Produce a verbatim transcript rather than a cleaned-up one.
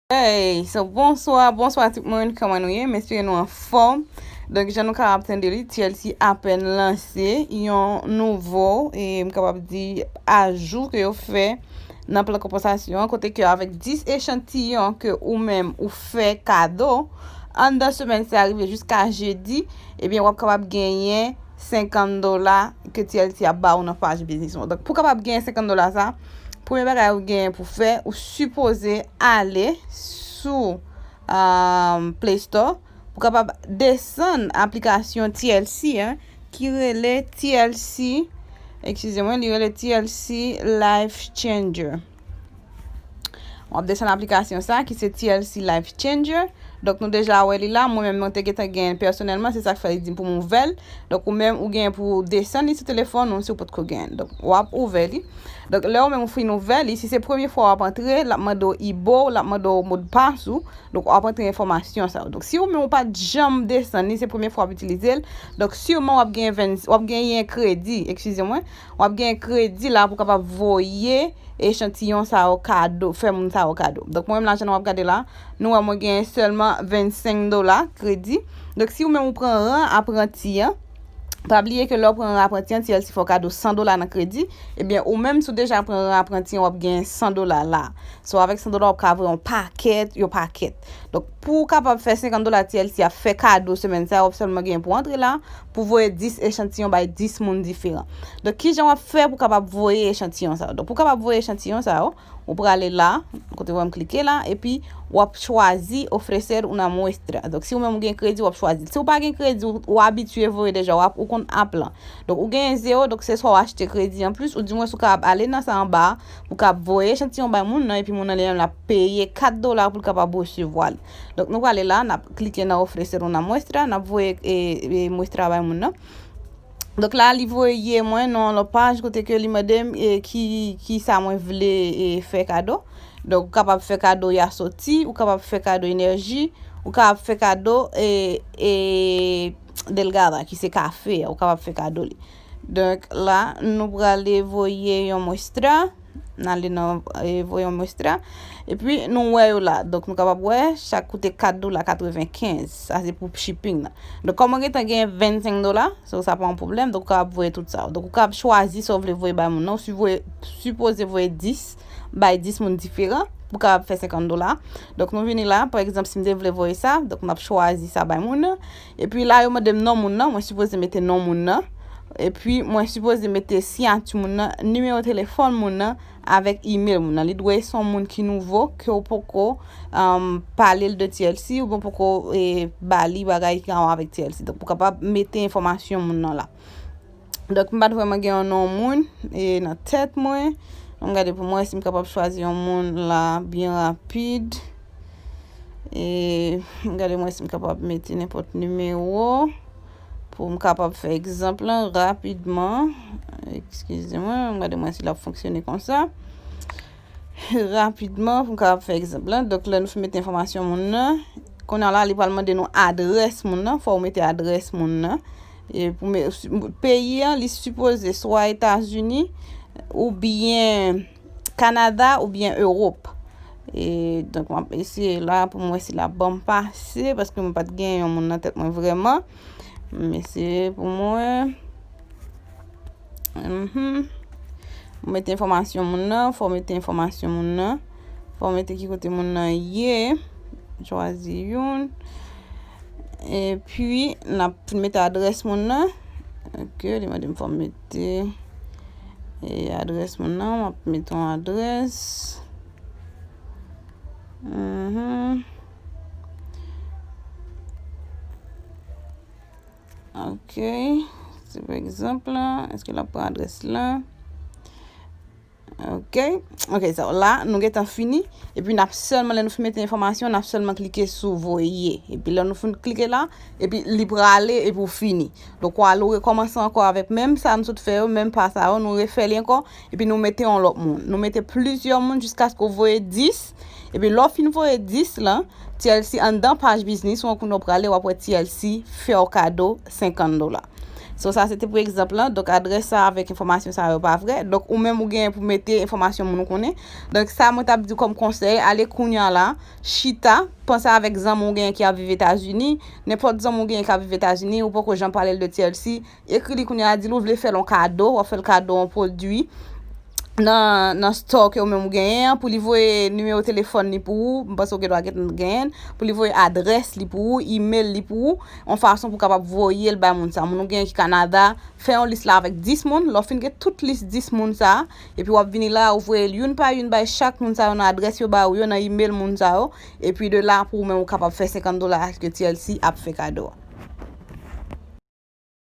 Hey, so bonswa, bonswa tout moun, kòman nou ye? M espere nou anfòm. Donk, jan nou kapab tande li, T L C apèn lanse yon nouvo, e m kapab di, ajou ke yo fè nan plan konpansasyon an, kote ke avèk dis echantiyon ke ou menm ou fè kado, anndan semèn sa rive jiska jedi, ebyen, w ap kapab genyen senkant dola ke T L C ap ba ou nan paj biznis ou. Donk, pou w kapab genyen senkant dola sa, premye bagay ou genyen pou fè, ou sipoze ale sou, um, Play Store pou kapab desann aplikasyon T L C an, ki rele T L C, eskize mwen, li rele T L C Life Changer. W ap desann aplikasyon sa ki se T L C Life Changer. Donk, nou deja wè li la. Mwen menm, mwen te gentan gen pèsonèlman. Se sa k fè li di m pou m ouvè l. Donk, ou menm, ou gen pou desann li sou telefòn ou si w potko gen. Donk, w ap ouvè li. Donk, lè ou menm ou fin ouvè li, si se premye fwa w ap antre, l ap mande w I B O, l ap mande w modpas ou. Donk, w ap antre enfòmasyon sa yo. Donk, si ou menm ou pa t janm desann li, se premye fwa w ap itilize l. Donk, siman w ap gen ven, w ap genyen kredi, eskize mwen, w ap genyen kredi la pou kapab voye echantiyon sa yo kado, fè moun sa yo kado. Donk, mwen menm la, jan nou ap gade la, nou wè mwen genyen sèlman vennsenk dola kredi. Donk, si ou menm ou pran ran apranti an, pa bliye ke lè w pran ran apranti an, T L C fè w kado san dola nan kredi, ebyen, ou menm, si w deja pran ran apranti an, w ap genyen san dola la. So, avèk san dola, w ap ka voye yon pakèt, yon pakèt. Donk, pou w kapab fè senkant dola T L C ap fè kado semèn sa, w ap sèlman genyen pou antre la, pou voye dis echantiyon bay dis moun diferan. Donk, kijan w ap fè pou kapab voye echantiyon sa yo? Donk, pou kapab voye echantiyon sa yo, ou prale la, kote w wè m klike la, epi w ap chwazi ofrecer una muestra. Donk, si ou menm ou gen kredi, w ap chwazi l. Si w pa gen kredi, ou, ou abitye voye deja, w ap, ou konn app lan. Donk, ou genyen zewo, donk se swa w achte kredi anplis, oudimwens ou kapab ale nan sa anba a, ou kapab voye echantiyon bay moun nan, epi moun nan li menm l ap peye kat dola pou l kapab resevwa li. Donk, nou prale la, n ap klike nan ofrecer una muestra, n ap voye, e, e, muestra bay moun nan. Donk la, li voye mwen nan yon lòt paj kote ke li mande m, e, ki, ki sa mwen vle, e, fè kado. Donk, ou kapab fè kado Yasoti, ou kapab fè kado Enerji, ou kapab fè kado, e, e, Delgada, ki se kafe a, ou kapab fè kado li. Donk, la, nou prale voye yon muestra. N ale nan, e, voye yon muestra. Epi, nou wè yo la. Donk, nou kapab wè, chak koute kat dola katrevenkenz. Sa, se pou shipping nan. Donk, kòm mwen gentan gen vennsenk dola, so, sa pa yon pwoblèm. Donk, ou kapab voye tout sa. Donk, ou kapab chwazi sa w vle voye bay moun nan. Ou si voye, sipoze voye dis, bay dis moun diferan, pou kapab fè senkant dola. Donk, nou vini la, pa egzanp, si m te vle voye sa, donk, m ap chwazi sa bay moun nan. Epi la, yo mande m non moun nan, mwen sipoze mete non moun nan. Epi, mwen sipoze mete siyati moun nan, nimewo telefòn moun nan, avèk imèl moun nan. Li dwe se yon moun ki nouvo, ke w poko, um, pale l de T L C, oubyen w poko, e, ba li bagay ki gen rapò avèk T L C. Donk, pou kapab mete enfòmasyon moun nan la. Donk, m pa t vrèman gen yon non moun, e, nan tèt mwen. Ann gade pou mwen si m kapab chwazi yon moun la byen rapid. E, m gade mwen si m kapab mete nenpòt nimewo pou m kapab fè egzanp lan rapidman. Eskize mwen, m gade mwen si l ap fonksyone konsa. Rapidman, pou m kapab fè egzanp lan. Donk, lè nou fin mete enfòmasyon moun nan, kounye a la, li pral mande nou adrès moun nan. Fò w mete adrès moun nan. E pou me-, si, peyi an, li sipoze swa Etazini, oubyen Kanada, oubyen Ewòp. E, donk, m ap eseye la pou m wè si l ap ban m pase, paske mwen pa t gen yon moun nan tèt mwen vrèman. M eseye pou m wè. Mhm. Ou mete enfòmasyon moun nan, fò w mete enfòmasyon moun nan, fò w mete ki kote moun nan ye, chwazi youn. Epi, n ap mete adrès moun nan. Ok, li mande m fò m mete, e, adrès moun nan, m ap mete yon adrès. Mhm. Ok. Se pa egzanp la. Èske l ap pran adrès la? Ok. Ok, so la, nou gentan fini. Epi n ap sèlman, lè nou fin mete enfòmasyon, n ap sèlman klike sou voye. Epi lè nou fin klike la, epi li prale, epi w fini. Donk, w al ou rekòmanse ankò avèk menm sa nou sot fè yo, menm pa sa yo, nou refè li ankò, epi nou mete yon lòt moun. Nou mete plizyè moun jiskaske w voye dis. Epi lè w fin voye dis lan, T L C anndan paj biznis ou an kounye w prale, w ap wè T L C fè w kado senkant dola. So, sa se te pou egzanp lan. Donk, adrès sa avèk enfòmasyon sa yo pa vrè. Donk, ou menm ou genyen pou mete enfòmasyon moun ou konnen. Donk, sa mwen t ap di kòm konsèy, ale kounye a la, chita, panse avèk zanmi w genyen ki ap viv Etazini, nenpòt zanmi w genyen k ap viv Etazini, ou poko janm pale l de T L C, ekri li kounye a, di l ou vle fè l yon kado, w ap fè l kado yon pwodui nan, nan store ke ou menm ou genyen an, pou li voye nimewo telefòn li pou ou, m panse ou gen dwa gentan genyen l, pou li voye adrès li pou ou, email li pou ou, yon fason pou w kapab voye l bay moun sa. Moun ou genyen ki Kanada, fè yon lis la avèk dis moun, lè w fin gen tout lis dis moun sa, epi w ap vini la, ou voye l youn pa youn bay chak moun sa yo nan adrès yo ba ou yo, nan email moun sa yo, epi de la pou ou menm ou kapab fè senkant dola ke T L C ap fè kado a.